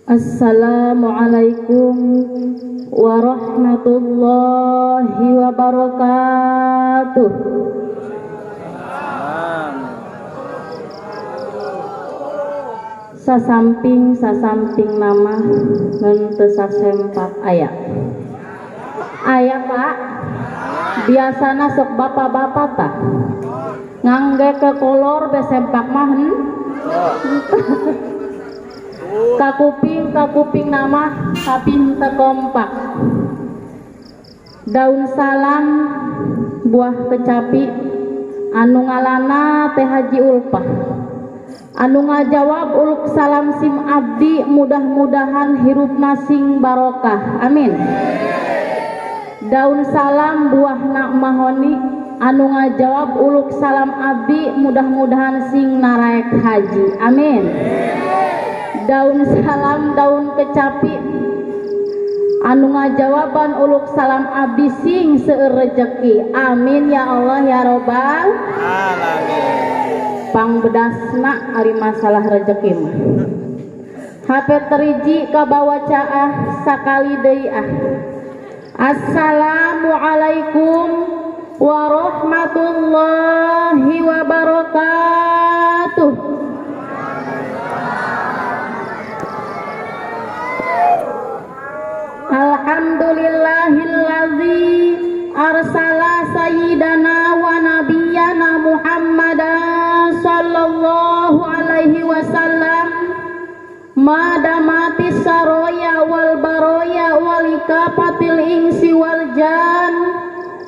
Assalamualaikum warahmatullahi wabarakatuh. Sasamping sasamping nama ngan teu sasempak aya. Aya Pak, biasana sok bapak-bapak tah ngangge ke kolor besempak mah kakuping kakuping nama tapi henteu kompak. Daun salam buah kecapi anu ngalana teh Haji Ulpah, anu ngajawab uluk salam sim abdi, mudah-mudahan hirupna sing barokah, amin. Daun salam buah nak mahoni anu ngajawab uluk salam abdi, mudah-mudahan sing naraek haji, amin. Daun salam daun kecapi anu ngajawaban uluk salam abdi sing seueur rejeki, amin ya Allah ya robbal alamin. Pangbedasna ari masalah rejeki mah HP teriji kabawa caah sakali deui ah. Assalamualaikum warahmatullahi wabarakatuh. Alhamdulillahillazi arsala sayyidana wa nabiyyana Muhammadan sallallahu alaihi wasallam madamati saroya wal baroya walikafatil insi wal jan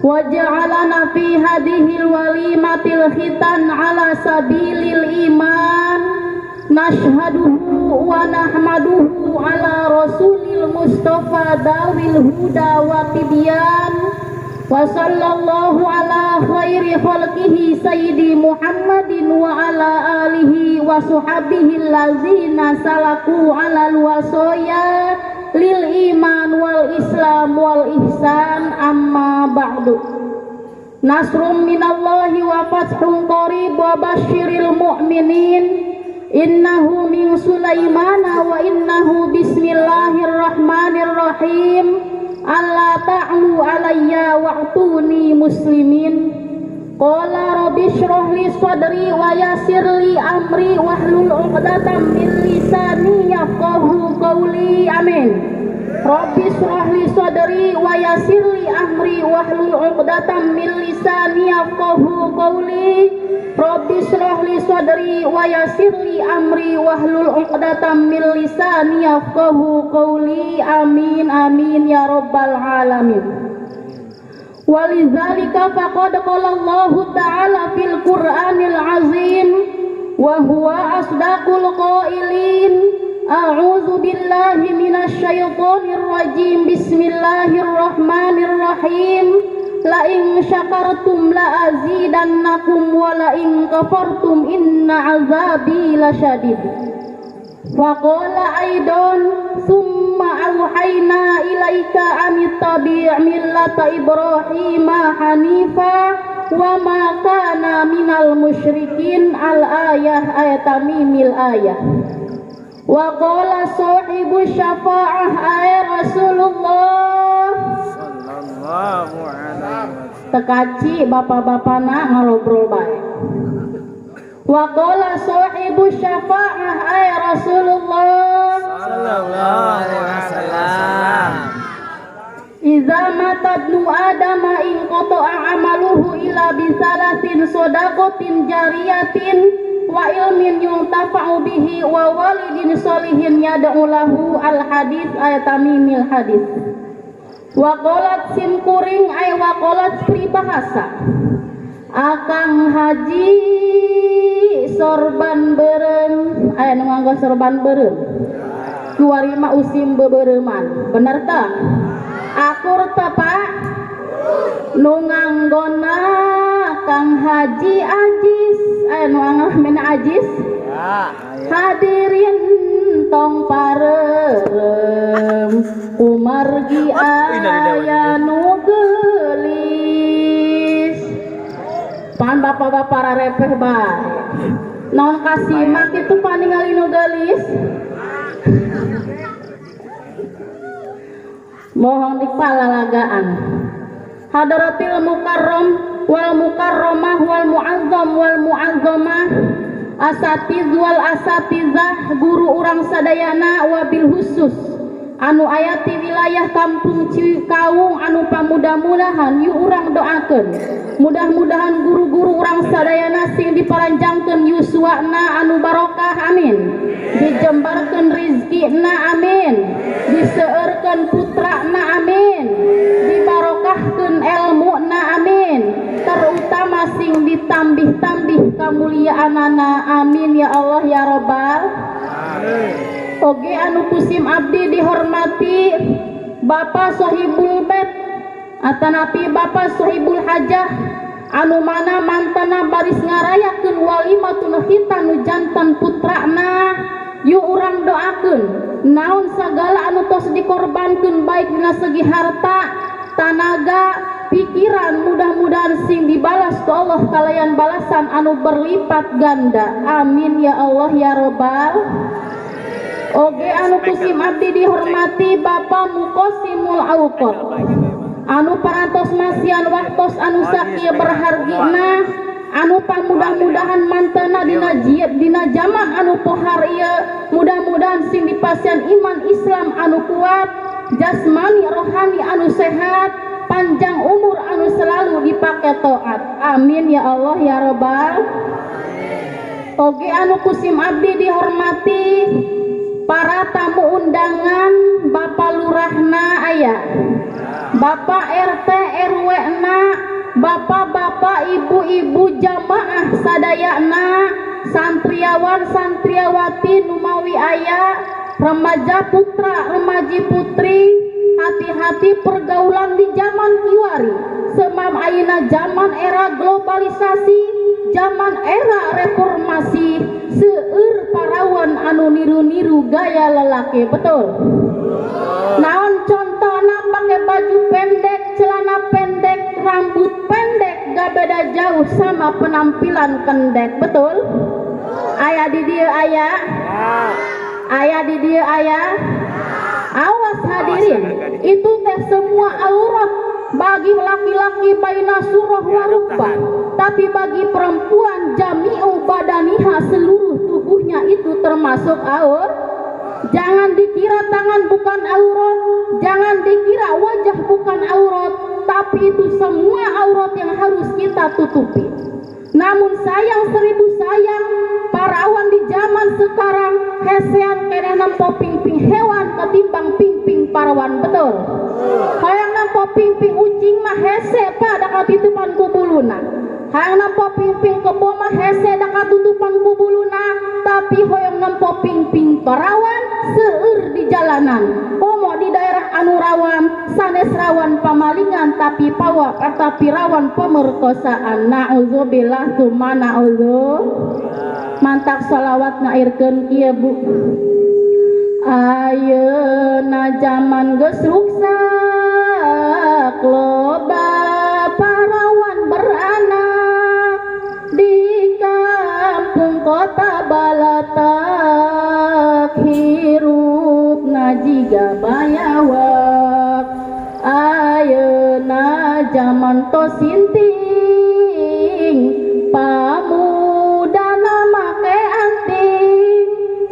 wa ja'alana fi hadhil walimatil khitan ala sabilil iman nashhaduhu wa nahmaduhu ala rasulil mustafa dawil huda wa tibyan wa sallallahu ala khairi khalqihi sayyidi Muhammadin wa ala alihi wa suhabihi allazina salaku alal wasoya lil iman wal islam wal ihsan, amma ba'du. Nasrum minallahi wa fathun qarib wa basyiril mu'minin. Innahu min Sulaimana wa innahu bismillahirrahmanirrahim. Alla ta'lu alayya wa'tuni muslimin. Qala rabbi shrah li sadri wa yassir li amri wahlul 'uqdatam min lisani yafqahu qawli, amin. Rabbi shrah li sadri wa yassir li amri wahlul 'uqdatam min lisani yafqahu qawli. Rabbi shrah li sadri wa yassir li amri wahlul 'uqdatam min lisani yafqahu qawli, amin amin ya rabbal alamin. Walidzalika faqad qala Allahu ta'ala fil Qur'anil azim wa huwa asdaqul qailin. A'udzu billahi minasy syaithanir rajim. Bismillahirrahmanirrahim. La in syakartum la azidannakum wa la in kafartum inna azabi lasyadid. Faqala aidon summa auhayna ilaika anittabi' millata Ibrahima hanifa wa ma kana minal musyrikin. Al ayah ayat tamimil ayah. Wa qala sahibu syafa'ah ay Rasulullah sallallahu alaihi wasallam. Tekaci bapak-bapana ngalobrol bae. Wa qala sahibu syafa'ah ay Rasulullah sallallahu alaihi wasallam. Iza mata ibnu adama in qata'a amaluhu illa bi salasin shadaqatin jariyatin wa ilmin yuntafa'u bihi wa walidin sholihin yad'u lahu. Al hadis ayat tamimil hadis. Wa qalat sim kuring ay wa qalat pribahasa Akang Haji sorban beureum aya nu nganggo sorban beureum kiwari mah usim bebereuman, bener teh? Akur teh Pak? Nu nganggona Kang Haji Ajis aya nu nganggona Ajis. Hadirin tong pareureum kumargi aya nu geulis. Pan bapak-bapak rarepeh bae. Naon kasimak itu paningali nu geulis. Mohon dipalalagaan. Hadratil mukarram wal mukarramah wal muazzam wal muazzamah, asatiz wal asatizah, guru urang sadayana, wabil khusus anu aya ti wilayah Kampung Cikawung anu pamudah-mudahan, yuk urang doakeun mudah-mudahan guru-guru urang sadayana sing diparanjangkeun yuswana anu barokah, amin. Dijembarkeun rizkina, amin. Diseueurkeun putrana, amin. Dibarokahkeun elmuna, amin. Terutama sing ditambih-tambih kamuliaanana, amin ya Allah ya robbal. Oge anu ku sim abdi dihormati Bapak Sohibul Bait atanapi Bapak Sohibul Hajah anu mana mantana baris ngarayakeun walimatun khitan nu jantan putrana. Yuk urang doakeun naon sagala anu tos dikorbankeun, baik dina segi harta, tanaga, pikiran, mudah-mudahan sing dibalas ku Allah kalayan balasan anu berlipat ganda, amin ya Allah ya robbal. Oge anu ku sim abdi dihormati Bapak Mukosimul Auqat anu parantos masihan waktos anu sakieu berhargina, anu pamudah-mudahan mantena dina jiet dina zaman anu pohar ieu, mudah-mudahan sing dipasihan iman Islam anu kuat, jasmani rohani anu sehat, panjang umur anu selalu dipakai taat, amin ya Allah ya robbal. Oge anu ku sim abdi dihormati para tamu undangan, Bapak Lurahna aya, Bapak RT RW na, bapak-bapak, ibu-ibu, jamaah sadayana, santriawan santriawati numawi aya, remaja putra, remaji putri, hati-hati pergaulan di zaman kiwari. Sebab ayeuna zaman era globalisasi, zaman era reformasi, seueur parawan anu niru-niru gaya lelaki, betul? Naon contohna? Pakai baju pendek, celana pendek, rambut pendek, gak beda jauh sama penampilan kendek, betul? Aya di dieu aya, aya di dieu aya. Awas hadirin, itu teh semua aurat bagi laki-laki baina surah warubah, tapi bagi perempuan jami'u badaniha, seluruh tubuhnya itu termasuk aurat. Jangan dikira tangan bukan aurat, jangan dikira wajah bukan aurat, tapi itu semua aurat yang harus kita tutupi. Namun sayang seribu sayang, parawan di zaman sekarang hesean keneh nempo pingping hewan ketimbang pingping parawan, betul? Hayang nempo pingping ucing mah hese, Pak, da katutupan ku buluna. Hayang nempo pingping kebo mah hese, da katutupan ku buluna, tapi hoyong nempo pingping parawan seueur di jalanan. Komo di daerah anu rawan, sanes rawan pamalingan, tapi pawa tapi rawan pemerkosaan. Na'udzubillah tsumma na'udzu. Mantak sholawat ngairkeun kieu, Bu. Ayeuna zaman geus ruksak, loba parawan beranak di kampung kota balatak, hirupna jiga bayawak. Ayeuna zaman tos sinting, pamudana make anting,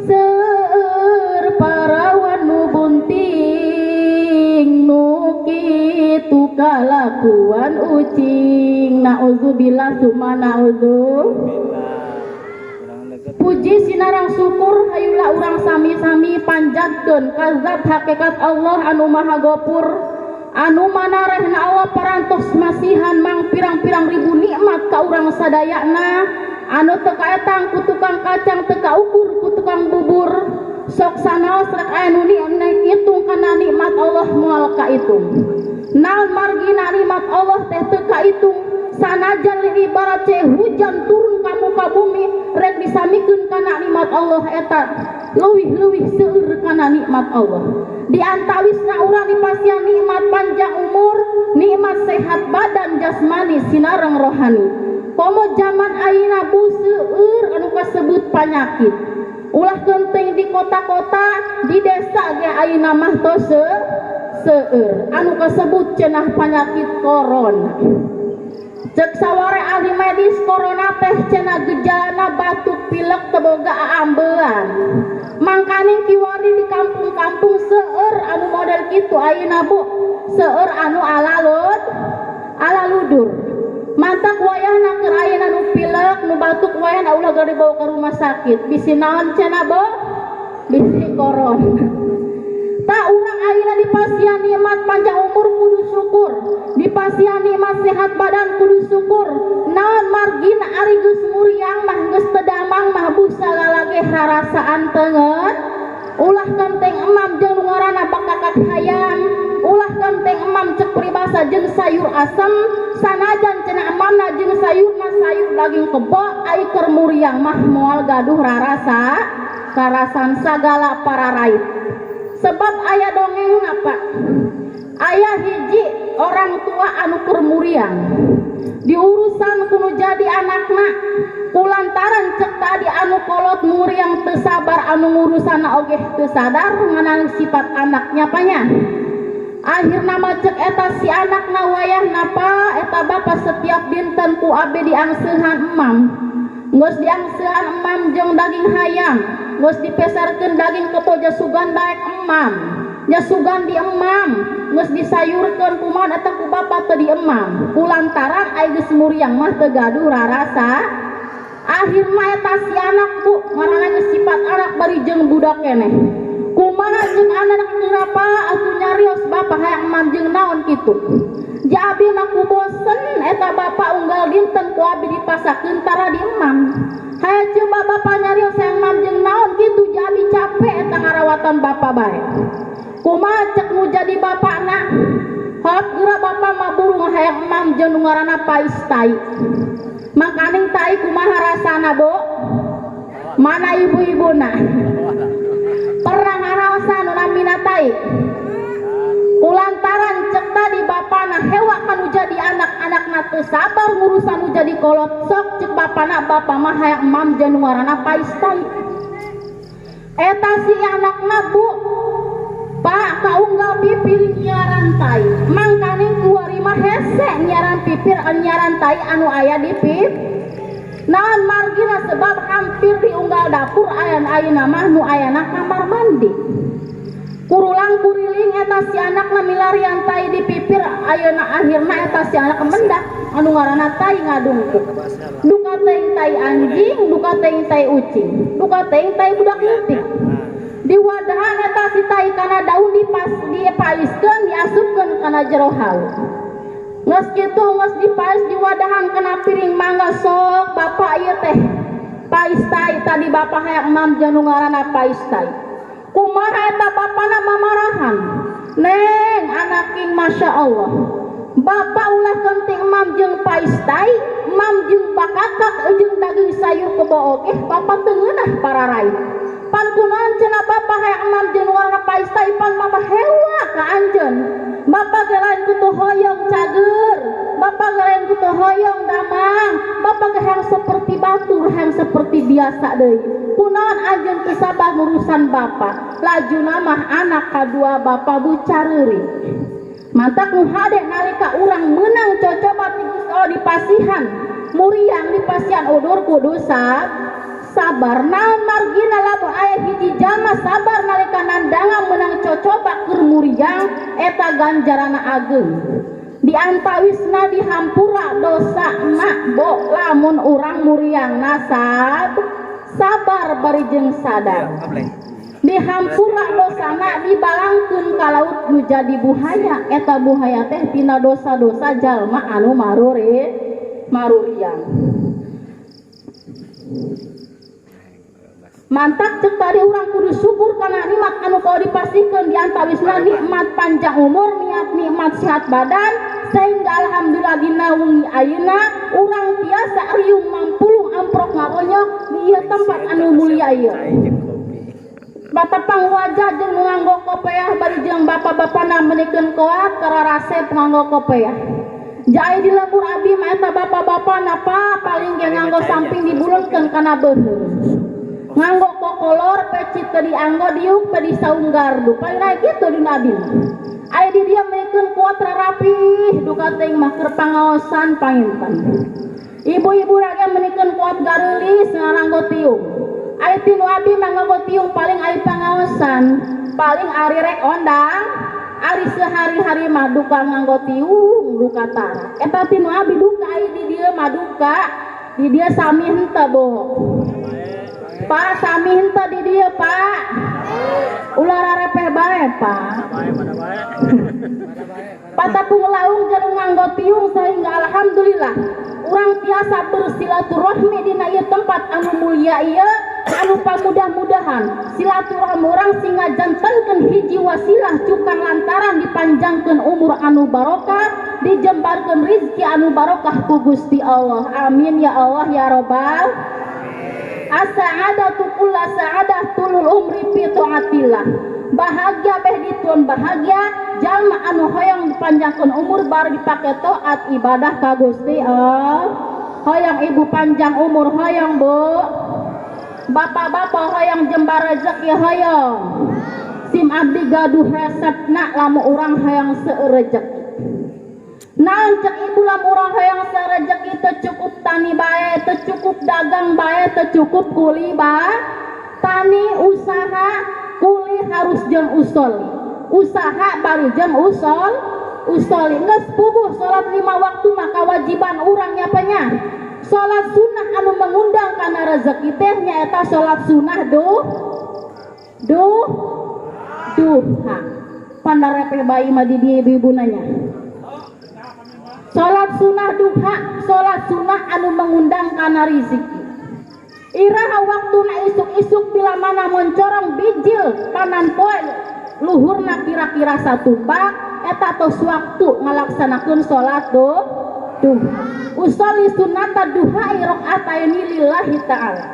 seueur parawan nu bunting, nu kitu kalakuan ucing. Na'udzubillah summa na'udzu. Puji sinareng syukur hayula urang sami-sami panjatkeun ka zat hakikat Allah anu Maha Gopur, anu manarehna Allah parantos masihan mang pirang-pirang ribu nikmat ka urang sadayana anu teu kaetang ku tukang kacang, teu kaukur ku tukang bubur. Sok sanaos rek aya nu ngitung kana nikmat Allah moal kaitung. Naon margina nikmat Allah teh teu kaitung? Sanajan ibarat ce hujan turun ka muka bumi, rek disamikeun kana nikmat Allah eta leuwih-leuwih seueur kana nikmat Allah. Di antawisna urang dipasihan nikmat panjang umur, nikmat sehat badan jasmani sinareng rohani. Komo zaman ayeuna, Bu, seueur anu kasebut panyakit. Ulah kenteng di kota-kota, di desa ge ayeuna mah tos Seueur anu kasebut cenah penyakit corona. Cek saware ahli medis, corona teh cenah gejalana batuk, pilek, teu boga aambean. Mangkaning kiwari di kampung-kampung seueur anu model kitu ayeuna, Bu, seueur anu ala ludur. Mantak wayahna keur ayeuna nu pilek, nu batuk, wayahna ulah geura dibawa ke rumah sakit, bisi naon cenah, Bo? Bisi corona. Tak urang ayeuna dipasihan nikmat panjang umur kudu syukur, dipasihan nikmat sehat badan kudu syukur. Naon margina, ari geus muriang mah, geus teu damang mah, bu, sagala ge rarasaan tengen. Ulah kenteng emam jeung nu ngaranna bakakak hayam, ulah kenteng emam cek peribahasa jeung sayur asem. Sanajan cenah emamna jeung sayurna sayur daging kebo, ai keur muriang mah moal gaduh rarasa karasan, sagala pararait. Sebab aya dongeng apa, aya hiji orang tua anu keur muriang diurusan kudu jadi anakna. Kulantaran cek tadi anu kolot muriang teu sabar, anu ngurusana oge teu sadar ngeunaan sifat anaknya panya. Akhirna mah cek eta si anakna, wayah napa eta bapa setiap dinten ku abdi diangseuhan emam, geus diangseuhan emam jeung daging hayam, geus dipesarkeun daging kebo, jasugan daek emam, jasugan di emam, geus disayurkeun kumaha eta ku bapa teu diemam, kulantaran ai geus muriang mah teu gaduh rarasa. Akhirna eta si anak, Bu, ngaranna geus sifat anak bari jeung budak keneh, kumaha jeung anak kenapa atuh nyarios, "Bapak hayang emam jeung naon kitu? Ja abi mah ku bosen eta bapak unggal dinten ku abi dipasakeun tara di emam. Hayang coba bapak nyarios hayang emam jeung naon kitu, ja abi capek eta ngarawatan bapak bae." Kumaha cek nu jadi bapakna? "Hot geura, bapak mah burung hayang emam jeung nu ngaranna pais tai." Makaning tai kumaha rasana, Bu? Mana ibu-ibuna? Pernah ngaraosan nu namina tai? Kulantaran cek tadi bapana hewa kanu jadi anak-anakna teu sabar ngurusan nu jadi kolot, sok cek bapana, "Bapak mah hayang emam jeung nu ngaranna pais tai." Eta si anakna, Bu, Pak, kaunggal pipir nyiaran tai. Mangkaning kuari mah hese nyiaran pipir, nyiaran tai anu aya di pip. Naon margina, sebab hampir di unggal dapur ayan ayeuna mah nu ayana kamar mandi. Kurulang kuriling eta si anakna milarian tai di pipir. Ayeuna akhirna eta si anak mendak anu ngaranna tai ngadungkuk. Duka teuing tai anjing, duka teuing tai ucing, duka teuing tai budak leutik. Diwadahan eta si tai kana daun, dipas dipaiskeun, diasupkeun kana jero hawu. Geus kitu, geus dipais, diwadahan kana piring, "Mangga sok, bapak, ieu teh pais tai, tadi bapak hayang emam jeung nu ngaranna pais tai." Kumaha eta bapana mamarahan? "Neng, anaking, Masya Allah, bapak ulah kenting emam jeung pais tai, emam jeung bakakak jeung daging sayur kebo oge bapak teu ngeunah pararait. Pan kunaon cenah bapak hayang emam jeung warna pais tai? Pan mama hewa ka anjeun. Bapak ge lain kutu hoyong cager, bapak ge lain kutu hoyong damang, bapak ge hayang seperti batur, hayang seperti biasa deui. Kunaon anjeun teu sabar ngurusan bapak?" Lajuna mah anak kadua bapak, Bu, careuri. Mantak nu hade nalika urang menang cocoba ti Gusti Allah dipasihan muriang, dipasihan udur, kudu sabar. Naon margina, lamun aya hiji jalma sabar nalika nandangan menang cocoba keur muriang, eta ganjarana ageng, di antawisna dihampura dosa na, Bo, lamun urang muriang nasab sabar bari jeung sadar. Dihampura dosana, dibalangkeun ka laut nu jadi buhaya. Eta buhaya teh tina dosa-dosa jalma anu maruriang. Mantak cek tadi urang kudu syukur karena nikmat anu kau dipasihkeun, di antawisna nikmat panjang umur, niat nikmat sehat badan, sehingga alhamdulillah dina wengi ayeuna urang tiasa riung mampulung amprok ngaronyok di ieu tempat anu mulia ieu. Batepang wajah jeung nganggo kopeah, bari jeung bapak-bapana meunikeun koat kararasep nganggo kopeah. Jai di lembur abi mah eta bapak-bapana, pa, paling ge nganggo samping dibulunkeun kana beuheung. Nganggo kokolor, peci teu dianggo, diuk teu disaung gardu. Paling naik kitu di abi mah. Aya di dieu meulikeun kuat rapih duka teuing mah keur pangaosan panginten. Ibu-ibu raga meulikeun kuat gareulis ngaranggo tiung. Aya tinu abi mah nganggo tiung paling aya pangaosan, paling ari rek ondang, ari sehari-hari mah duka nganggo tiung duka tara. Eta tinu abi duka aya di dieu mah duka, di dieu sami henteu Bu. Pak sami henteu di dieu Pak. Ulah rarepeh bae Pak. Patapung laung jeung nganggo tiung sehingga alhamdulillah urang tiasa bersilaturahmi dina ieu tempat anu mulia ieu anu pamudah-mudahan silaturahmi urang sing ngajantenkeun hiji wasilah cukang lantaran dipanjangkeun umur anu barokah, dijembarkeun rizki anu barokah ku Gusti Allah. Amin ya Allah ya Robbal. As-sa'adatu kulla sa'adah tulul umri fi taatillah. Bahagia beh dituan bahagia jalma anu hoyong dipanjangkeun umur baru dipake taat ibadah ka Gusti Allah. Hoyong ibu panjang umur hoyong Bu. Bapak-bapak hoyong jembar rezeki hoyong. Sim abdi gaduh resepna lamun urang hoyong seueur rezeki. Naon cek ibu lamun urang hoyong seueur rezeki teu cukup tani bae, teu cukup dagang bae, teu cukup kuli bae. Tani usaha kuli harus jeung usoli. Usaha bari jeung usol, usoli geus puguh salat 5 waktu mah kewajiban urang nya nya. Salat sunnah anu mengundang kana rezeki teh nyaeta salat sunnah duha. Pandarepeh bayi mah di dieu ibu-ibu nanya. Salat sunnah duha, salat sunnah anu mengundang kana rizki. Iraha waktuna isuk-isuk bila mana moncorong bijil panan poe luhurna kira-kira satumbak eta tos waktu ngalaksanakeun salat duha. Usolli sunnata duha rakaataini lillahi ta'ala.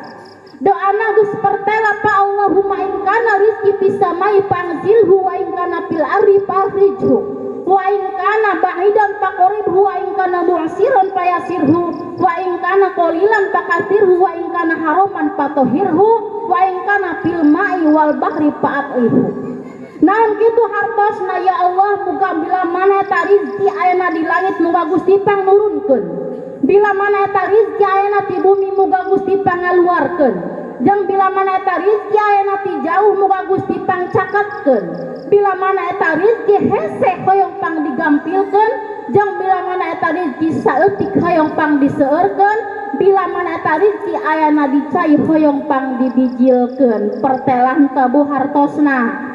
Doana geus pertela pa Allahumma in kana rizki fis samai fangzilhu wa in kana fil ardi fakhrijhu wa in kana ba'idan faqribhu wa in kana mu'siran fayasirhu wa in kana qalilan fakatsirhu wa in kana haraman fatahhirhu wa in kana fil ma'i wal bahri fa'atlihu. Naon kitu hartosna ya Allah, muga bila mana eta rizki ayana di langit muga Gusti pangnurunkeun. Bila mana eta rizki ayana di bumi muga Gusti pangaluarkeun. Jeung bila mana eta rizki ayana ti jauh muga Gusti pangcaketkeun. Bila mana eta rizki hese hoyong pang digampilkeun, jeung bila mana eta rizki saeutik hoyong pang diseueurkeun, bila mana eta rizki ayana di cai hoyong pang dibijilkeun. Pertelah teu bu hartosna.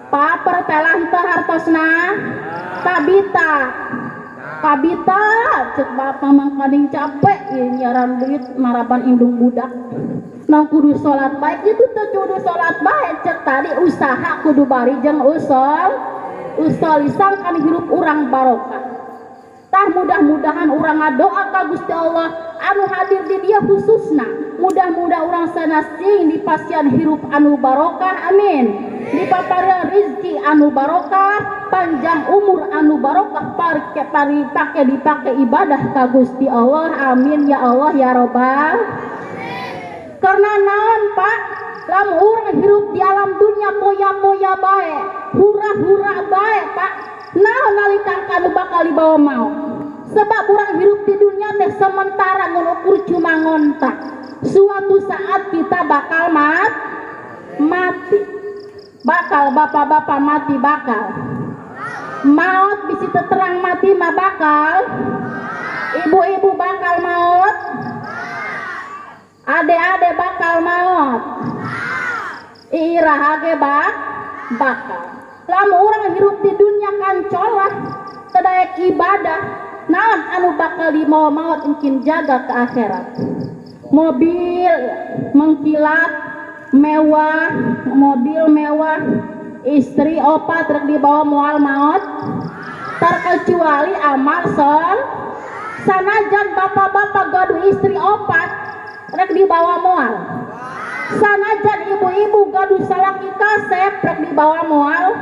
Pa pertelah teu hartosna. Kabita. Kabita cek bapak mangkaning capek ieu nyaran duit maraban indung budak. Nang kudu salat bae kitu teu kudu salat bae cek tadi usaha kudu bari jeung usol. Usol sangkan hirup urang barokah. Tah mudah-mudahan urang ngadoa ka Gusti Allah anu hadir di dia khususna. Mudah-mudahan urang sanes sing dipasihan hirup anu barokah, amin. Dipapareun rizki anu barokah, panjang umur anu barokah, pake pake dipake ibadah ka Gusti Allah, amin ya Allah ya Robbal. Karena naon Pak, lamun urang hirup di alam dunia poya-poya bae, hura-hura bae Pak. Naon nalika kanu bakal dibawa maut. Sebab urang hirup di dunia teh sementara ngukur cuma ngontak. Suatu saat kita bakal mati. Bakal bapak-bapak mati bakal. Maut bisi terang mati mah bakal. Ibu-ibu bakal maut. Ade-ade bakal maut. Iraha ge bakal. Lamun urang hirup di dunia kancolah teu daek ibadah, naon anu bakal dimawa maut mungkin jaga ke akhirat. Mobil mengkilat mewah, mobil mewah, istri opat rek dibawa moal maut, terkecuali amal sol. Sanajan bapak-bapak gaduh istri opat rek dibawa moal. Sanajan ibu-ibu gaduh salaki kasep rek dibawa moal.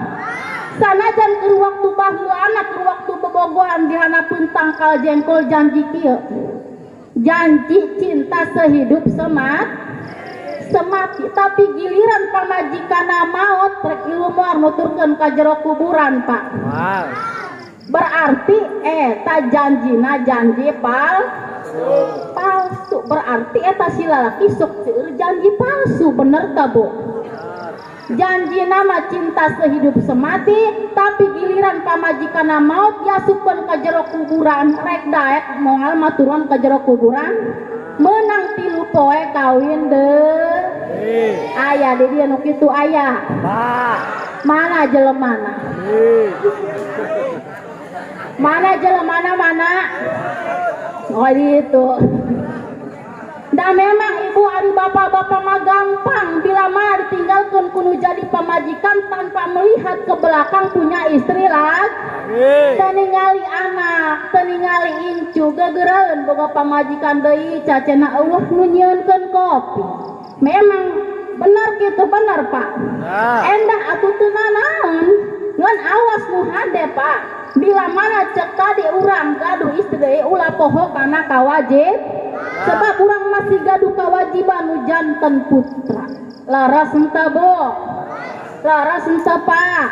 Sanajan keur waktu baheulana keur waktu bobogohan dihanapeun tangkal jengkol janji kieu. Janji cinta sehidup semati, tapi giliran pamajikanna maot rek ilu moal moal nuturkeun ka jero kuburan, Pak? Moal. Berarti eta janjina janji palsu. Berarti eta si lalaki sok seueur janji palsu, bener tah, Bu? Janji nama cinta sehidup semati, tapi giliran pamajikanna maut diasupkeun ka jero kuburan, rek daek moal maturan ka jero kuburan? Menang 3 poe kawin deui. Aya di dieu nu kitu aya? Mana jelemana? Mana jelemana, mana? Oh, itu. Dan memang ibu ari bapak-bapak mah gampang bila mana ditinggalkan kudu jadi pamajikan tanpa melihat ke belakang punya istri lah. Teu ningali anak, teu ningali incu, gegeraeun boga pamajikan deui, cacena eueuh nu nyieunkeun kopi. Memang benar gitu, benar, Pak. Endah atuh teu nanaon. Ngan awas nu hade, Pak. Bila mana cek tadi urang gaduh istri deui, ulah poho kana kawajib. Sebab urang masih gaduh kewajiban nu janten putra. Laras henteu, Bu? Laras henteu, Pak?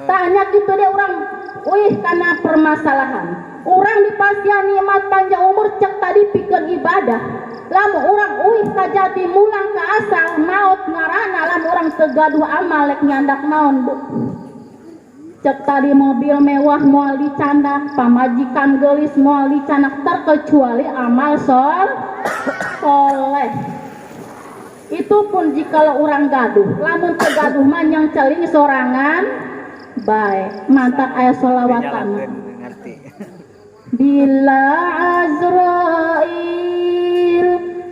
Tanya gitu deh urang wih karena permasalahan. Urang dipasihan nikmat panjang umur cek tadi pikeun ibadah. Lamun urang uih kajati mulang ke asal maut ngarana, lamun urang teu gaduh amal lek nyandak naon, Bu? Cek tadi mobil mewah moal dicandak, pamajikan gelis moal dicandak, terkecuali amal soleh. Itu pun jikalau orang gaduh. Lamun teu gaduh mah yang celing sorangan bae. Mantak aya sholawatan. Ngerti. Bila Azrail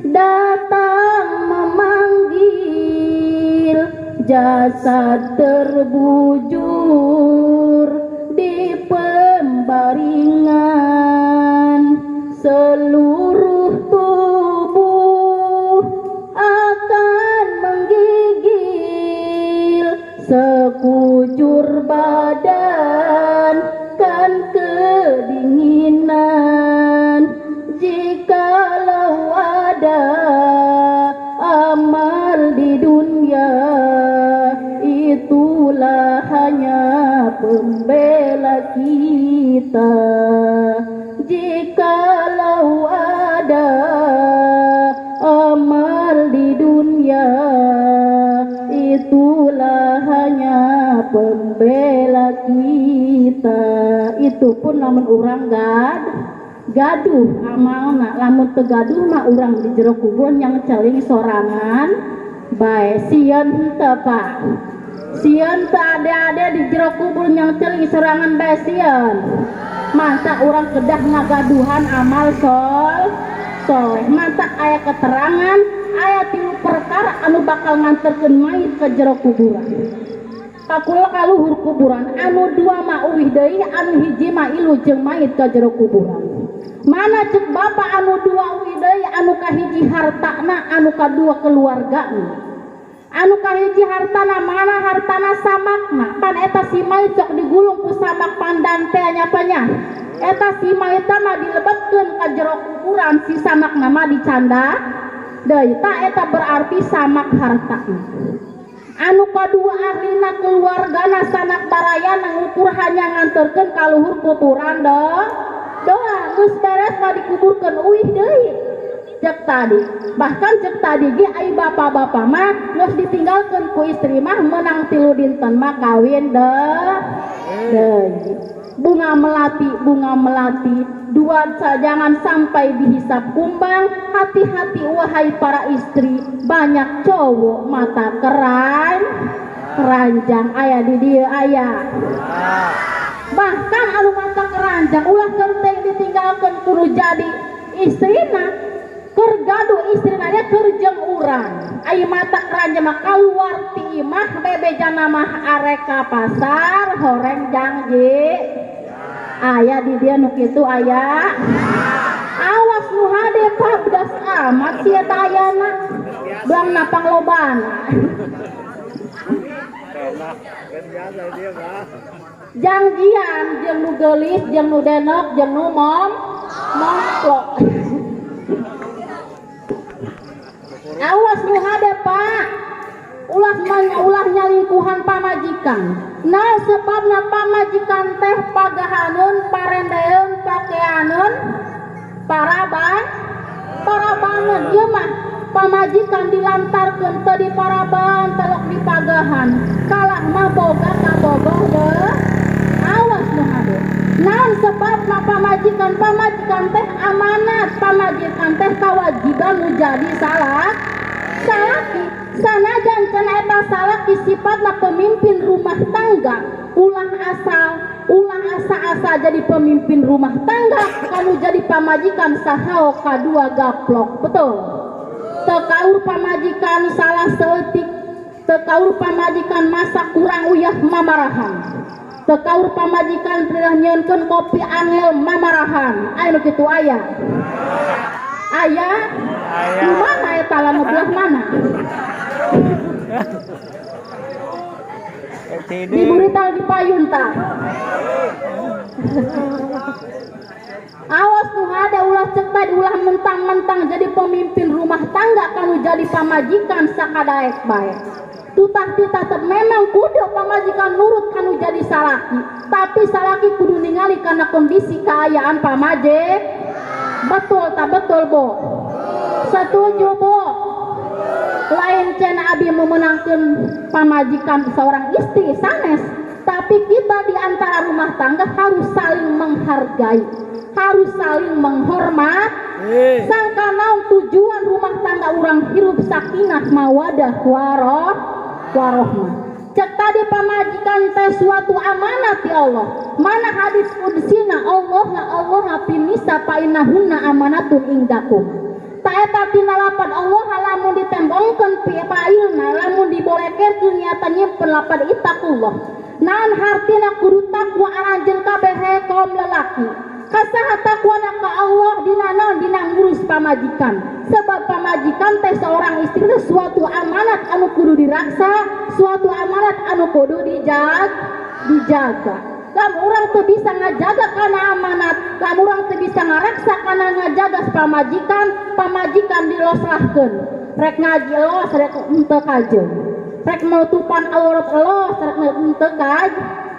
datang memanggil, jasad terbujur di pembaringan, seluruh tubuh akan menggigil, sekujur badan kan kedinginan. Jikalau ada amal di dunia, itulah hanya pembela kita. Jikalau ada amal di dunia, itulah hanya pembela kita. Itu pun lamun urang gaduh amalna. Lamun teu gaduh mah urang di jero kubur yang celing sorangan bae. Sieun henteu, Pak? Sieun teu ade-ade di jero kubur yang celing sorangan bae? Sieun. Mantak urang kedah ngagaduhan amal soleh. Mantak aya keterangan aya 3 perkara anu bakal nganterkeun mayit ke jero kuburan, kakula kaluhur kuburan. Anu 2 mah uwih deui, anu 1 mah ilu jeung mayit ke jero kuburan. Mana cek bapak anu 2 uwih deui? Anu kahiji hartana, anu kadua keluargana. Anu kahiji hartana, mana hartana? Samakna. Pan eta si mayit sok digulung ku samak pandan teh nya nya. Eta si mayit mah dilebetkeun ka jero kuburan, si samakna mah dicanda deui. Ta eta berarti samak hartana. Anu kadua ahlina, keluargana, sanak barayana, ngukur hanya nganterkeun ka luhur kuburan doa geus beres mah dikuburkeun uih deui. Cek tadi, bahkan cek tadi ge ai bapak-bapak mah geus ditinggalkeun ku istri mah menang 3 dinten mah kawin deui. Bunga melati, bunga melati dua, jangan sampai dihisap kumbang. Hati-hati wahai para istri, banyak cowok mata keranjang. Aya di dieu aya? Bahkan anu mata keranjang ulah kenteng ditinggalkan kudu jadi istrina, keur gaduh istrina nya keur jeung urang. Ai mata keranjang mah keluar ti imah bebejana mah arek ka pasar horeng jangji. Aya di dieu nu kitu aya? Awas nu hade, Pak, bedas amat sia eta ayana belang napang lobana. Jangjian jeung nu geulis, jeung nu denok, jeung nu momplok. Awas nu hade, Pak, ulah ulah nyalingkuhan pamajikan. Pamajikan. Nah sebabna pamajikan teh pagahaneun, parendeun, pakeaneun, parabangeun. Ieu mah pamajikan dilantarkeun teu di paraban, telok di pagahan. Kalah mah boga kabogoh deuh. Awas nu hade. Naon sebabna pamajikan? Pamajikan teh amanat, pamajikan teh kewajiban nu jadi salah salaki. Sanajan cenah eta salaki sifatna pemimpin rumah tangga, ulah asal, ulah asa-asa jadi pemimpin rumah tangga kanu jadi pamajikan sahao kadua gaplok. Betul? Teu kaur pamajikan salah saeutik, teu kaur pamajikan masak kurang uyah mamarahan, teu kaur pamajikan pernah nyieunkeun kopi angel mamarahan. Aya nu kitu aya? Aya? Nu mana eta, lamun belah mana? Di burital di payun tah. Awas nu ada, ulah cek tadi, ulah mentang-mentang jadi pemimpin rumah tangga kanu jadi pamajikan sakadaek bae. Tutah titah tetep memang kudu pamajikan nurut kanu jadi salaki, tapi salaki kudu ningali karena kondisi keayaan pamaje. Betul tak betul, Bu? Setuju, Bu? Lain cenah abi memenangkan pamajikan seorang istri sanes, tapi kita di antara rumah tangga harus saling menghargai, harus saling menghormat. Sangka naon tujuan rumah tangga urang hirup sakinah mawadah warohmah. Cek tadi pamajikan teh suatu amanat ya Allah. Mana hadis kudsina Allah Allah finisa fa innahunna amanatun indakum. Ta eta tina lapan Allah lamun ditembongkeun pailna, lamun dibolekerkeun nyata nyimpen lapan ittaqullah. Naon hartina kudu takwa aranjeun kabeh kaum lelaki. Kasaha takwana ka Allah dina naon dina ngurus pamajikan. Sebab pamajikan teh seorang istri teh suatu amanat anu kudu diraksa, suatu amanat anu kudu dijaga. Lamun urang teu bisa ngajaga kana amanat, lamun urang teu bisa ngaraksa kana ngajaga pamajikan, pamajikan diloslahkeun. Rek ngaji los, rek henteu kajeun. Rek nutupan aurat los, rek henteu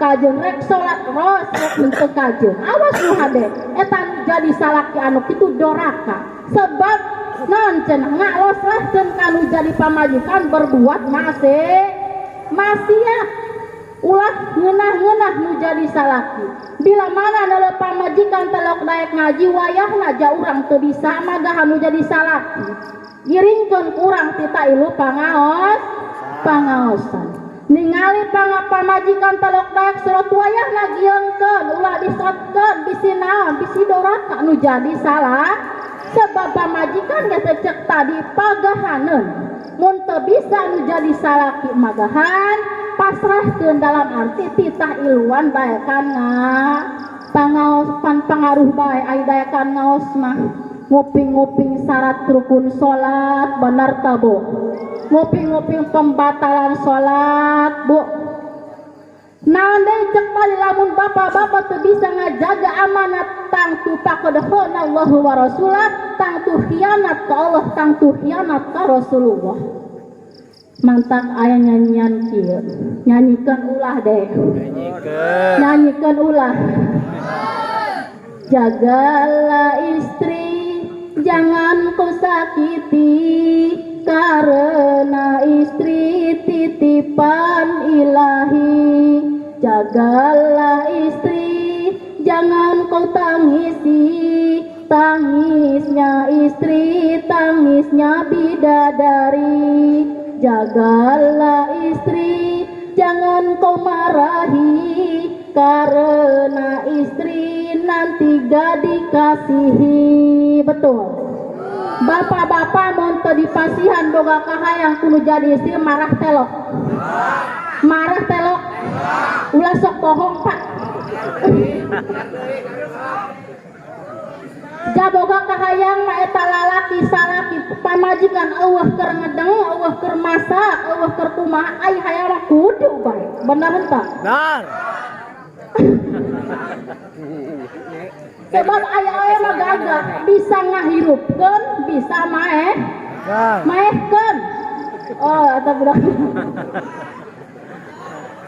kajeun. Rek salat los, rek henteu kajeun. Awas nu hade, eta nu jadi salaki anu kitu doraka. Sebab naon cenah ngaloslahkeun kanu jadi pamajikan berbuat maksiat. Ulah ngeunah-ngeunah nu jadi salaki. Bila mana nele pamajikan telok daek ngaji wayahna ja urang teu bisa magahan nu jadi salaki. Giringkeun kurang tita ilu pangaosan. Ningali pamajikan telok daek surat wayahna gieungkeun, ulah disotkeun bisi naon, bisi doraka nu jadi salah. Sebab pamajikan ge teh cek tadi pagahaneun. Mun teu bisa nu jadi salaki magahan, pasrahkeun dalam arti titah iluan baekan pangaos pan pangaruh bae ai daekan ngaos mah nguping-nguping syarat rukun salat bener ta Bu? Nguping-nguping pembatalan salat Bu. Naon deui cek tadi lamun bapak-bapak teu bisa ngajaga amanat tangtu faqad Allahu wa rasulah, tangtu khianat ka Allah, tangtu khianat ka Rasulullah. Mantak aya nyanyian kieu, nyanyikan ulah deh, nyanyikan ulah. Jagalah istri, jangan kau sakiti, karena istri titipan ilahi. Jagalah istri, jangan kau tangisi, tangisnya istri, tangisnya bidadari. Jagalah istri, jangan kau marahi, karena istri nanti gak dikasihi. Betul. Bapak-bapak mun teu dipasihan boga kahayang kudu jadi istri marah telok. Marah telok. Ulah sok bohong, Pak. Jaboga kahayang mah eta lalaki salaki pamajikan eueuh keur ngedeng, eueuh keur masak, eueuh keur kumaha, ai hayang mah kudu bae. Bener henteu? Benar. Sebab aya oge mah gagah, bisa ngahirupkeun, bisa maeh. Maehkeun. Oh, eta budak.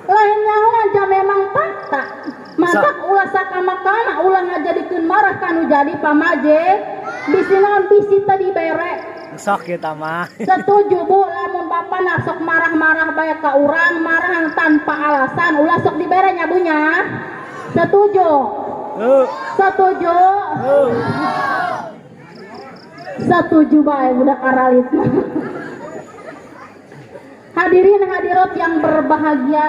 Lain aja memang fakta. Maka ulah sakama-kama ulah ngajadikeun marah kanu jadi pamaje. Bisi naon bisi teu dibere. Sok kita mah. Setuju Bu, lamun bapak nak sok marah-marah bae ka urang, marah tanpa alasan, ulah sok dibere nya Bu nya. Setuju? Setuju? Setuju bae budak aralit. Hadirin hadirat yang berbahagia,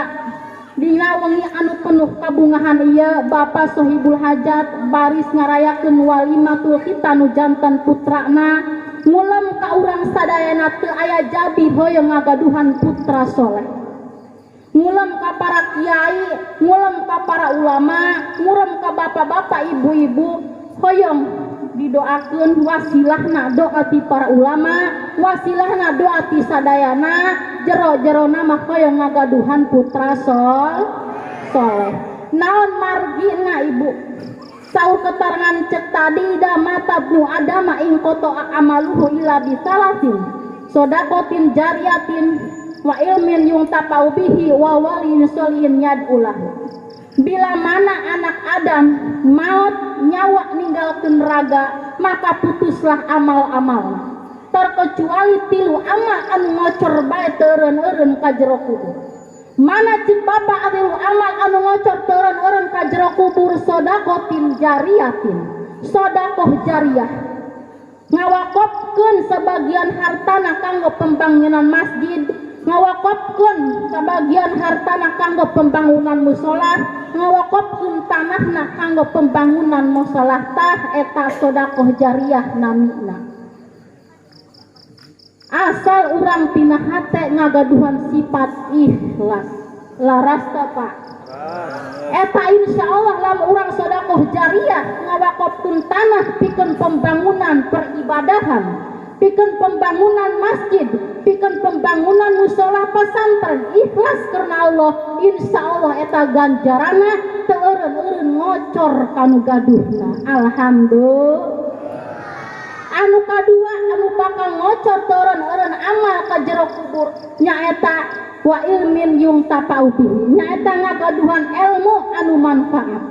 dina wengi anu penuh kabungahan ieu Bapak Sohibul Hajat baris ngarayakeun walimatul khitan nu janten putrana, ngulem ka urang sadayana teu aya jabi hoyong ngagaduhan putra soleh. Ngulem ka para kiai, ngulem ka para ulama, ngulem ka bapak-bapak, ibu-ibu, hoyong didoakeun wasilahna doa ti para ulama, wasilahna doa ti sadayana, jero-jerona mah hoyong ngagaduhan putra soleh. Naon margina ibu? Saur keterangan cek tadi da mata ibnu adama ing qata'a amaluhu illa bi salasin sodakotin jariyatin wa ilmin yuntafa'u bihi wa walin solihin yad'ulahu. Bila mana anak Adam maut nyawa ninggalkeun raga, maka putuslah amal-amal, terkecuali tilu amal anu ngocor bae teu eureun-eureun ka jero kubur. Mana cik bapak tilu amal anu ngocor teu eureun-eureun ka jero kubur? Sodakotin jariyatin, sodakoh jariah, ngawakopkeun sebagian hartana kanggo pembangunan masjid, ngawakopkeun sebagian hartana kanggo pembangunan musola, ngawakopkeun tanahna kanggo pembangunan musola. Tah eta sodakoh jariah namina. Asal urang tina hate ngagaduhan sifat ikhlas, laras teu Pak? Eta insya Allah lamun urang sodakoh jariah ngawakopkeun tanah pikeun pembangunan peribadahan, pikeun pembangunan masjid, pikeun pembangunan musola pesantren, ikhlas karena Allah, insya Allah eta ganjarana teu eureun-eureun ngocor kanu gaduhna. Alhamdulillah. Anu kadua anu bakal ngocor teu eureun-eureun amal ka jero kubur nyaeta wa ilmin yuntafa'u bihi, nyaeta ngagaduhan ilmu anu manfaat.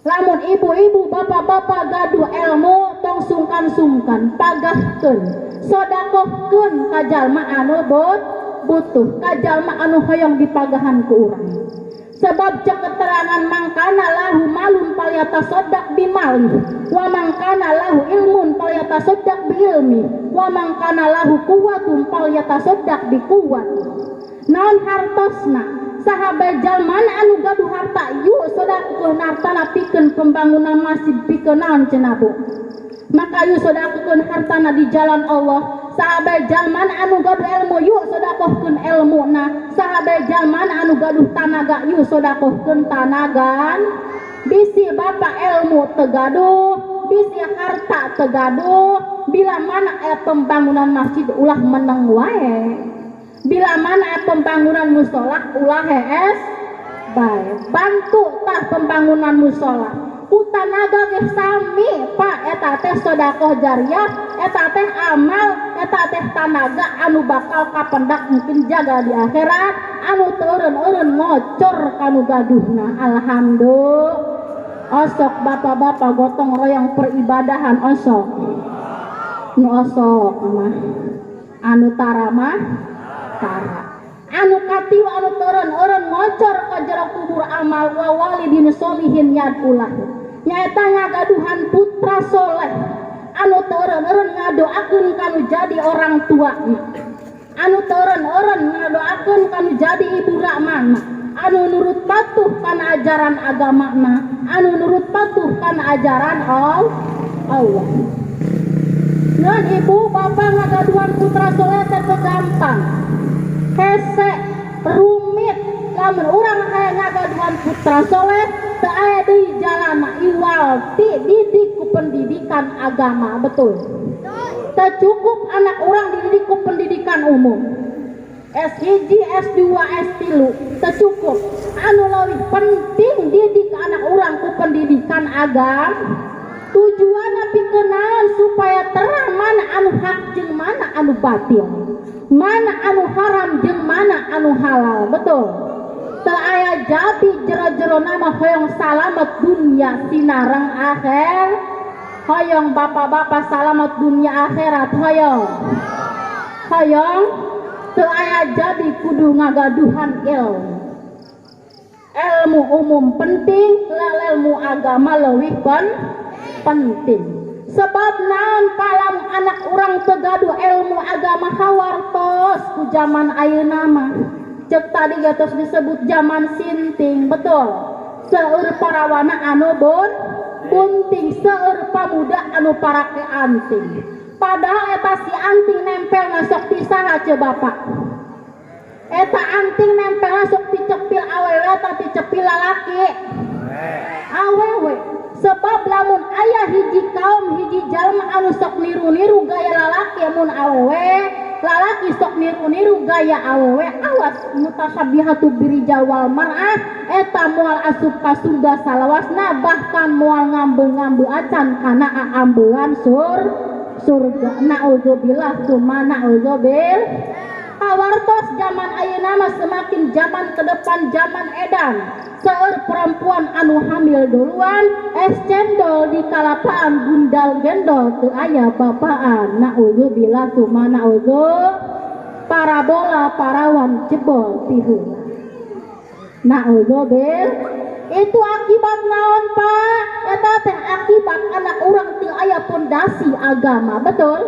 Lamun ibu-ibu bapak-bapak gaduh ilmu tong sungkan-sungkan, pagahkeun, sodakohkeun ka jalma anu butuh, ka jalma anu hoyong dipagahan ku urang. Sebab cek keterangan mangkana lahu malun falyatasaddaq bimali, wa mangkana lahu ilmun falyatasaddaq bi ilmi, wa mangkana lahu quwwatun falyatasaddaq bi quwwati. Naon hartosna? Sahabat jalma anu gaduh harta yuk sodakohkeun hartana pikeun pembangunan masjid, pikeun naon cenah Bu. Maka yuk sodakohkeun hartana di jalan Allah. Sahabat jalma anu gaduh ilmu yuk sodakohkeun ilmuna. Sahabat jalma anu gaduh tanaga yuk sodakohkeun tanagan. Bisi bapak ilmu teu gaduh, bisi harta teu gaduh, bila mana aya pembangunan masjid ulah meneng wae. Bila mana aya pembangunan musola ulah hees bae. Bantu tah pembangunan musola. Ku tanaga ge sami Pak, eta teh sodakoh jariah, eta teh amal, eta teh tanaga anu bakal kapendak mungkin jaga di akhirat, anu teu eureun-eureun ngocor kanu gaduhna. Alhamdulillah. Osok bapak-bapak gotong royong peribadahan osok. Nu osok mah anu tara mah tara. Anu katilu anu teu eureun-eureun ngocor ka jero kubur amal wa walidin solihin yad'ulah, nyaeta ngagaduhan putra soleh anu teu eureun-eureun ngadoakeun kanu jadi orang tua, anu teu eureun-eureun ngadoakeun kanu jadi ibu ramana, anu nurut patuh kana ajaran agamana, anu nurut patuh kana ajaran Allah. Ngan ibu bapak ngagaduhan putra soleh teh teu gampang, hese, rumit. Lamun urang hayang ngagaduhan putra soleh teu aya deui jalana iwal ti didik ku pendidikan agama. Betul? Teu cukup anak urang dididik ku pendidikan umum S1, S2, S3, teu cukup. Anu leuwih penting didik anak urang ku pendidikan agama. Tujuanna pikeun naon? Supaya terang mana anu hak jeung mana anu batil, mana anu haram jeung mana anu halal. Betul? Teu aya jadi jero-jero nama hoyong salamet dunia sinareng akhir. Hoyong bapak-bapak salamet dunia akhirat, hoyong. Hoyong teu aya jadi kudu ngagaduhan ilmu. Ilmu umum penting, ilmu agama leuwih penting. Sebab naon palam anak urang teu gaduh ilmu agama hawartos ku zaman ayeuna mah. Cek tadi geus disebut zaman sinting, betul. Seueur parawana anu bunting, seueur pamuda anu parake anting. Padahal eta si anting nempel sok ti saha ce bapak? Eta anting nempel sok ti cepil awewe atau ti cepil lalaki? Awewe. Sebab lamun aya hiji kaum hiji jalma anu sok niru-niru gaya lalaki mun awewe, lalaki sok niru-niru gaya awewe, awas mutasyabihatu birijal wal mar'ah, eta moal asup ka surga salawasna, bahkan moal ngambe-ngambe acan kana aambean surga. Na'udzubillah tsumma na'udzubillah. Hawartos zaman ayeuna mah semakin zaman ke depan zaman edan. Seueur perempuan anu hamil duluan, es cendol di kalapaan gundal gendol teu aya bapaan. Na'udzubillah tsumma na'udzu. Parabola parawan jebol tiheula. Na'udzubillah. Itu akibat naon Pak? Eta teh akibat anak urang teu aya pondasi agama, betul?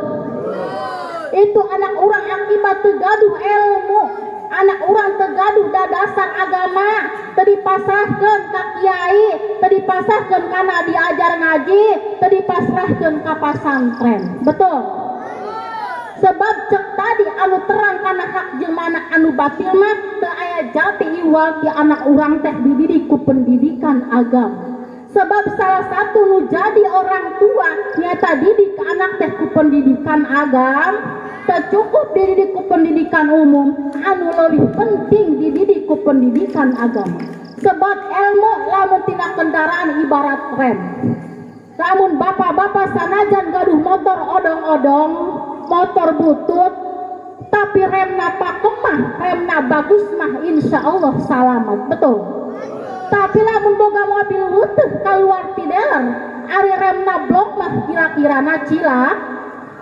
Itu anak urang akibat teu gaduh ilmu, anak urang teu gaduh dasar agama, teu dipasrahkeun ka kiai, teu dipasrahkeun kana diajar ngaji, teu dipasrahkeun ka pasantren, betul? Sebab cek tadi anu terang kana hak jeung mana anu batil mah teu aya jati iwal ti anak urang teh dididik ku pendidikan agama. Sebab salah satu nu jadi orang tua nyata didik anak teh ku pendidikan agama, teu cukup dididik ku pendidikan umum, anu leuwih penting dididik ku pendidikan agama. Sebab ilmu lamun tina kendaraan ibarat rem. Lamun bapak-bapak sanajan gaduh motor odong-odong, motor butut, tapi remna pakemah, remna bagus mah insya Allah selamat, betul. Tapi lamun boga mobil wuteuh keluar ti dealer, ari remna blok mah kira-kirana cilak.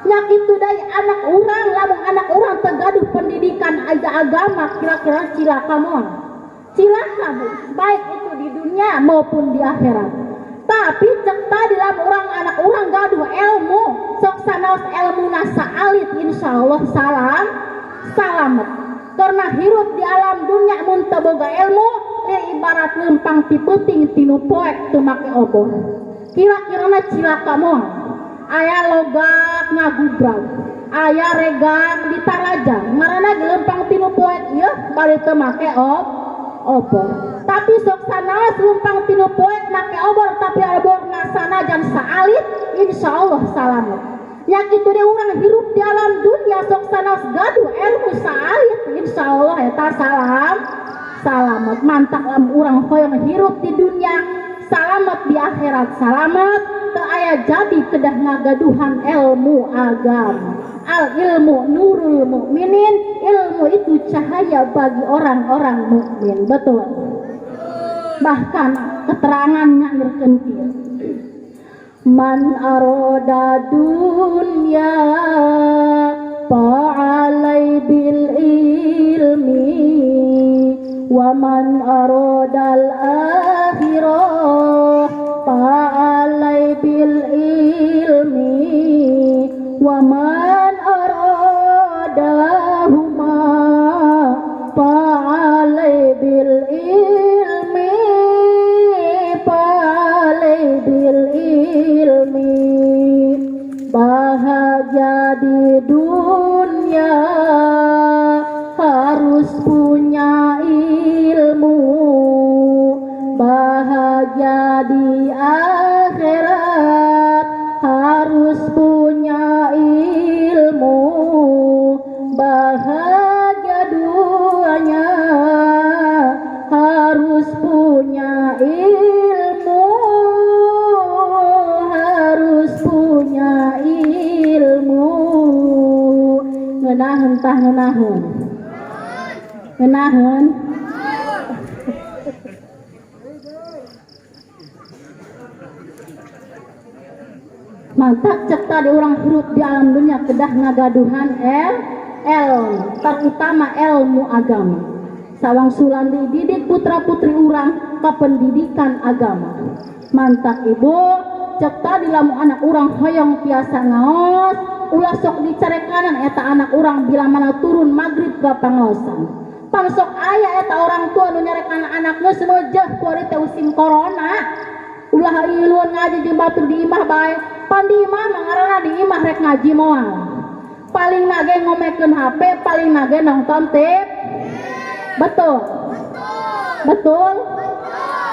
Nya kitu deui anak urang, lamun anak urang teu gaduh pendidikan agama kira-kira cilaka moal. Cilaka Bu, baik itu di dunia maupun di akhirat. Tapi cek tadi lamun urang anak urang gaduh ilmu, sok sanaos ilmuna saalit insyaallah salamet. Karena hirup di alam dunia mun teu boga ilmu, ibarat lempang ti peuting tinu poek teu make obor. Kira-kirana cilaka moal. Aya logak ngagubrag, aya regang ditarajang, ngaranna lempang tinu poek ieu bari teu make obor. Tapi sok sanaos lempang tinu poek make obor, tapi oborna sanajan saalit insyaallah salamet. Ya kitu deh urang hirup di alam dunia sok sanaos gaduh ilmu saalit insyaallah eta salamet. Mantap lam urang hoyong hirup di dunia salamet, di akhirat salamet, teu aya jadi kedah ngagaduhan ilmu agama. Al ilmu nurul mukminin, ilmu itu cahaya bagi orang-orang mukmin, betul. Bahkan keterangannya ngerkeun kieu. Man aroda dunya fa'alai bil ilmi, wa man arodal akhirah fa'alai bil ilmi, wa man aradahuma fa'alai bil ilmi, fa'alai bil ilmi. Bahagia di dunia harus punya ilmu, bahagia di akhirat harus punya ilmu, bahagia duanya harus punya ilmu, harus punya ilmu. Ngeunaheun tah ngeunaheun. Ngeunaheun. Mantak cek tadi urang hirup di alam dunia kedah ngagaduhan ilmu, terutama ilmu agama. Sawangsulan dididik putra putri urang ke pendidikan agama. Mantak ibu cek tadi lamun anak urang hoyong tiasa ngaos, ulah sok dicarekanan eta anak urang bila mana turun maghrib ke pangaosan. Pan sok aya eta orang tua nu nyarekan anak geus mejeh kuari teh musim corona. Ulah iluan ngaji jeung batur di imah bae. Pan di imah mah ngaranna di imah rek ngaji moal. Paling nage ngomekeun HP, paling nage nonton TV. Betul. Betul.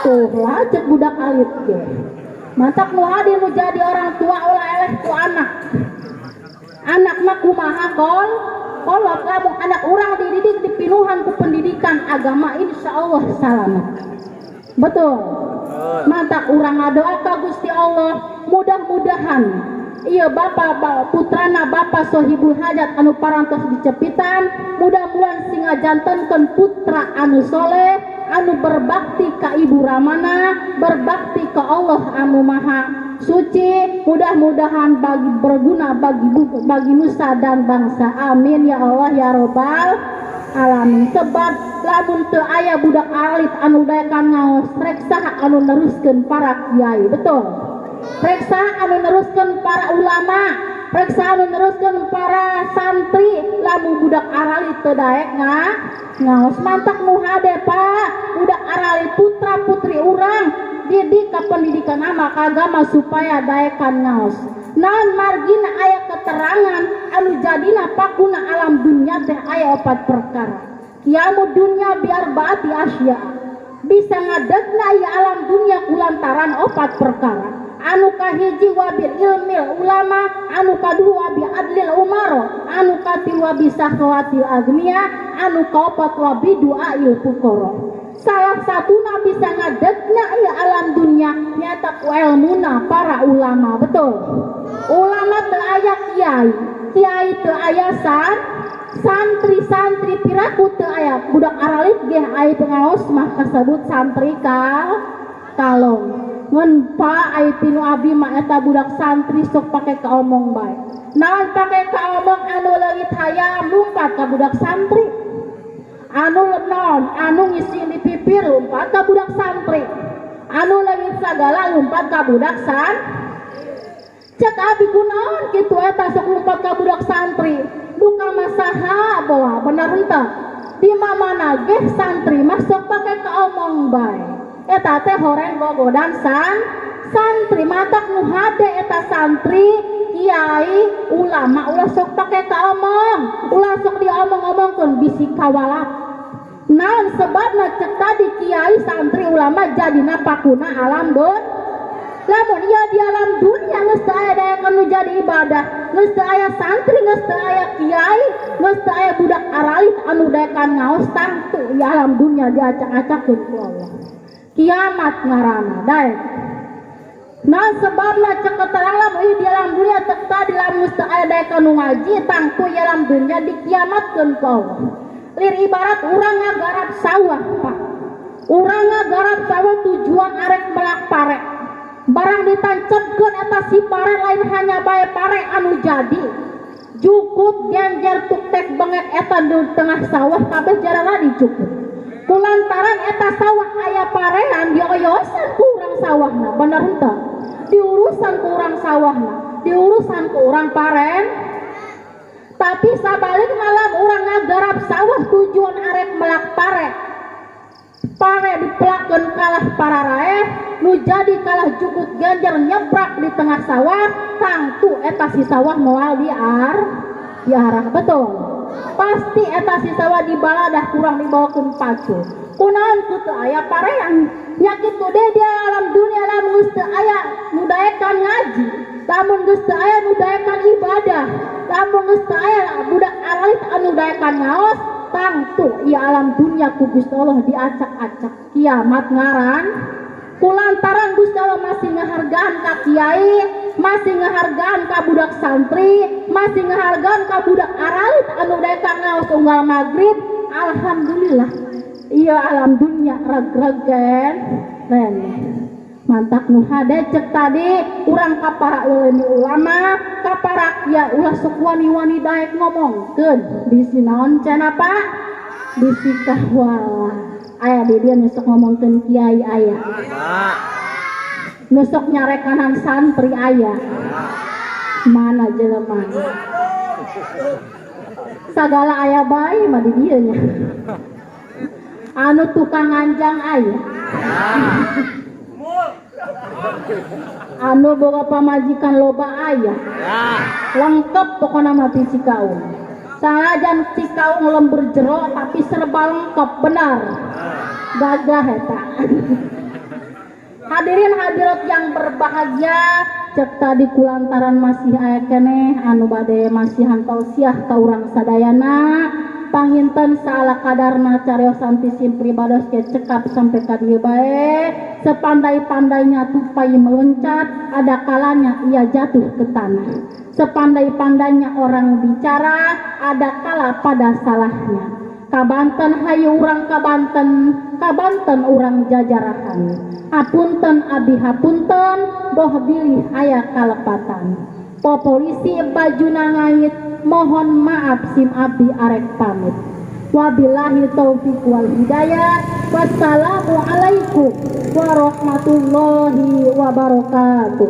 Tuh lah cek budak alit ge. Mantak nu hadi nu jadi orang tua ulah eleh ku anak. Anak mah kumaha kol? Kolot lamun anak urang dididik dipinuhan ku pendidikan agama insyaallah selamat. Betul. Mantak urang ngadoa ka Gusti Allah mudah-mudahan iya bapak putrana bapak sohibul hajat anu parantos dicepitan mudah-mudahan sing ngajantenkeun putra anu soleh anu berbakti ka ibu ramana, berbakti ka Allah anu maha suci, mudah-mudahan bagi berguna bagi nusa dan bangsa. Amin ya Allah ya robbal alamin. Sebab lamun teu aya budak alit anu daekan ngaos, rek saha anu neruskeun para kiai, betul? Rek saha anu neruskeun para ulama, rek saha anu neruskeun para santri, lamun budak aralit teu daek ngaos. Mantak nu hade Pak, budak aralit putra putri urang didik ka pendidikan agama supaya daekan ngaos. Naon margina aya keterangan anu jadina pakuna alam dunia teh aya opat perkara. Kiamu dunia biar baati asya. Bisa ngadegna ieu alam dunia kulantaran opat perkara. Anu kahiji wabil ilmil ulama, anu kadua wabi adlil umaro, anu katilu wabi sahawatil agnia, anu kaopat wabi duail fuqara. Salah satuna bisa ngadegna ieu alam dunia nyata ku elmuna para ulama, betul. Ulama teu aya kiai, kiai teu aya santri-santri piraku teu aya budak aralit ge aya pengaos mah kasebut santri kalong. Ngan pa ai tinu abi mah eta budak santri sok pake kaomong bae. Naon pake kaomong anu leungit hayam lumpat ka budak santri. Anu naon anu ngisi di pipir lumpat ka budak santri. Anu leungit sagala lumpat ka budak santri. Cek abi kunaon kitu eta sok lumpat ka budak santri. Duka masaha bawa bener henteu. Di mamana ge santri mah sok pake kaomong bae. Eta teh horeng gogodan santri. Matak nu hade eta santri kiai ulama ulah sok pake kaomong, ulah sok diomong-omongkeun bisi kawalak. Naon sebabna cek tadi kiai santri ulama jadina pakuna alam dunia. Lamun ieu di alam dunia geus teu aya daekeun nu jadi ibadah, geus teu aya santri, geus teu aya kiai, geus teu aya budak aralit anu daekan ngaos, tangtu ieu alam dunia diacak-acakeun ku Allah. Kiamat ngaranna daek. Nah sebabna cek keterang lamun ieu di alam dunia cek tadi lamun geus teu aya daekeun nu ngaji, tangtu ieu alam dunia dikiamatkeun ku Allah. Lir ibarat urang ngagarap sawah, Pak. Urang ngagarap sawah tujuan arek melak pare. Barang ditancepkeun eta si pare lain hanya bae pare anu jadi. Jukut genjer tuktek bengek eta di tengah sawah kabeh jarana dicukut. Kulantaran eta sawah aya parean dioyosan ku urang sawahna, bener henteu? Diurusan ku urang sawahna, diurusan ku urang paren. Tapi sabalik malam urang ngagarap sawah tujuan arek melak pare. Pare dipelakeun kalah pararaeh, nu jadi kalah jukut ganjar nyeprak di tengah sawah, tangtu eta si sawah moal diarah, betul. Pasti eta si sawah dibaladah kurang dibawakeun pacu. Kunaon ku teu aya parean? Nya kitu deui di alam dunia lamun geus teu aya nu daekan ngaji, lamun geus teu aya nu daekan ibadah, lamun geus teu aya budak aralit anu daekan ngaos, tangtu ieu alam dunia ku Gusti Allah diacak-acak kiamat ngaran. Kulantaran Gusti Allah masih ngahargaan ka kiai, masih ngahargaan ka budak santri, masih ngahargaan ka budak aralit anu daekan ngaos unggal magrib, alhamdulillah ieu alam dunia reg-regen. Mantak nu hade cek tadi urang ka para ulama, ka para ya ulah sok wani-wani daek ngomongkeun bisi naon cenah, Pak, bisi kahwala. Aya di dieu nu sok ngomongkeun kiai, aya nu sok nyarekanan santri, aya mana jelema sagala aya bae mah di dieu nya. Anu tukang nganjang aya, anu boga pamajikan loba aya, lengkap pokoknya mah di Cikaung. Sanajan Cikaung lembur jero, tapi serba lengkap, benar, gagah eta. Hadirin hadirat yang berbahagia, cek tadi kulantaran masih aya keneh anu bade masihan tausiah ka urang sadayana, panginten saala kadarna cariosan ti sim pribados ke cekap sampai ka dieu bae. Sepandai-pandainya tupai meloncat, ada kalanya ia jatuh ke tanah. Sepandai-pandainya orang bicara, ada kala pada salahnya. Ka Banten hayu urang ka Banten, ka Banten urang jajarahan. Hapunten abdi hapunten, boh bilih aya kalepatan. Po polisi bajuna ngait, mohon maaf sim abdi arek pamit. Wabillahi taufik wal hidayah. Wassalamualaikum warahmatullahi wabarakatuh.